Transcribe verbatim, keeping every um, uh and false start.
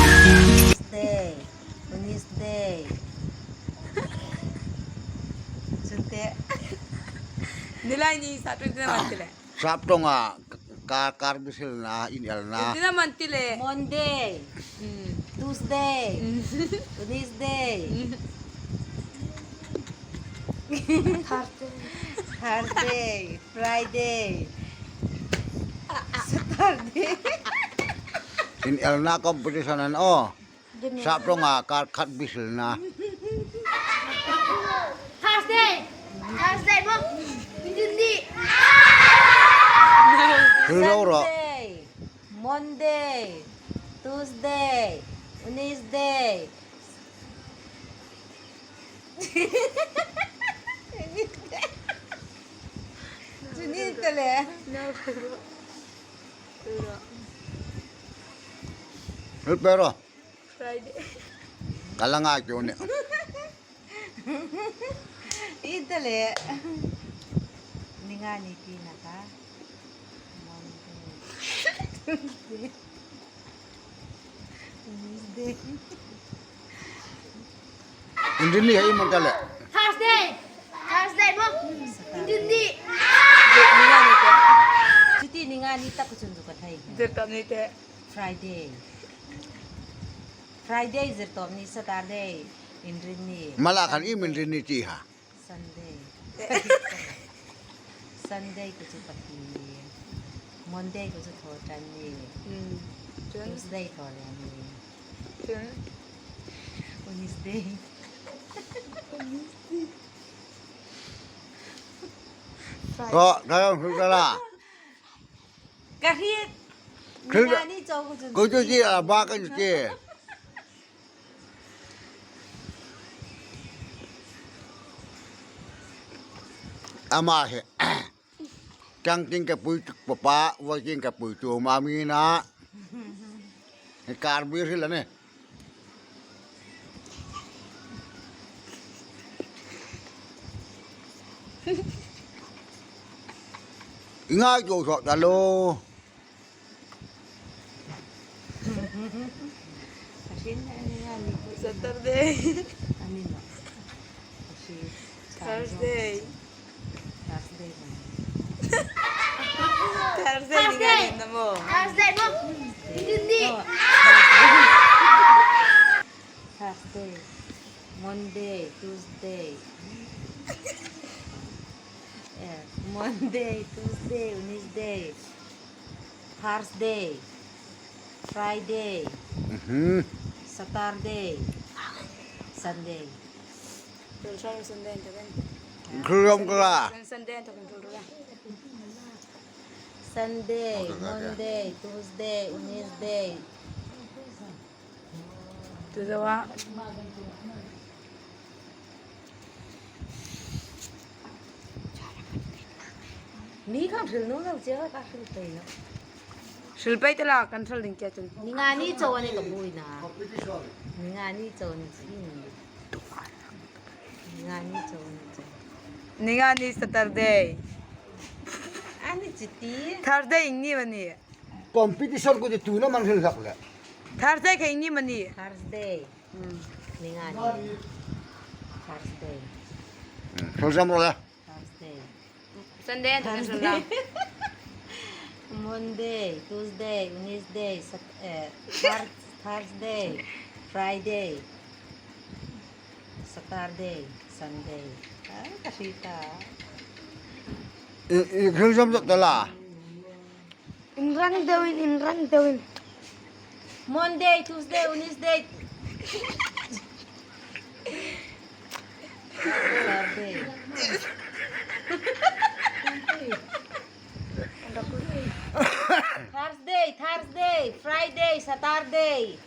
Tuesday, Wednesday. Sunte. Nila ini satu itu naman tila. Sapto nga, ka-, karbisil na, in-el na. Iti naman tila. Monday, Mm. Tuesday, Mm. Wednesday, Thursday, Friday, Saturday. In-el na kompetisionan, oh. Sapto nga, ka-, karbisil na. Thursday! Thursday mo! Hindi, hindi! Hello, Ro. Sunday, Monday, Tuesday, Wednesday. Sunil tala. Pero, Pero, Friday. Kala nga, yun eh. Itali. Ini nga ni Tina ka. Monday. Tuesday. Wednesday. Hindi niya, imang tali. Thursday! Thursday mo! Hindi, hindi! Ini nga ni ta. Cuti, ini nga ni ta, kusundo ka tayo. Dito ni te. Friday. Friday, zerto ni Saturday. Inrin ni. Malakan, imin rin ni Tiha. Sunday. Sunday, kucu pati. Monday, kucu totan ni. Hmm. Tuesday, totan ni. Wednesday. Ko, kayo, sutala. Kahit Kaya, ngani, tsaw ko dyan. Kucu ti, ah, bakit ti? Ama, he. Kang ting kapuy, papa, wa ting kapuy, tu, mami na. He, karbi sila ne. Inga, Joshua, talo. Asin, ano nga, ni Saturday. Ano na? Asin, Thursday. Thursday na. Thursday, ni nga, Thursday. Ni mo. Thursday mo. Hindi. Oh, Thursday. Monday, Tuesday. Eh, Monday, Tuesday, Wednesday. Thursday, Friday, Mhm. Saturday, Sunday. Sorry, Sunday, Sunday. Gulong ka. Sunday, Sunday, Monday, Tuesday, Wednesday. Tudawa. Ni kan ril no na ujiya ka ril tayo. Silpay tala kan sal din kaya tun. Ni nga ni cawan ni kabuy na. Ni nga ni cawan ni. Ni nga ni cawan ni. Ni nga ni Saturday. Ani citi? Thursday ni mani. Competition ko di tuna man sila sakla. Thursday kay ni mani. Thursday. Hmm. Ni nga ni. Thursday. Hmm. Sulsam mo la. Thursday. Sunday, Thursday. Monday, Tuesday, Wednesday, Sat-, eh, Thur-, Thursday, Friday, Saturday, Sunday. Ah, kasita. I-, i-, sulsam mo la. Inrang dawin, inrang dawin. Monday, Tuesday, Wednesday. Saturday. Thursday, Thursday, Friday, Saturday.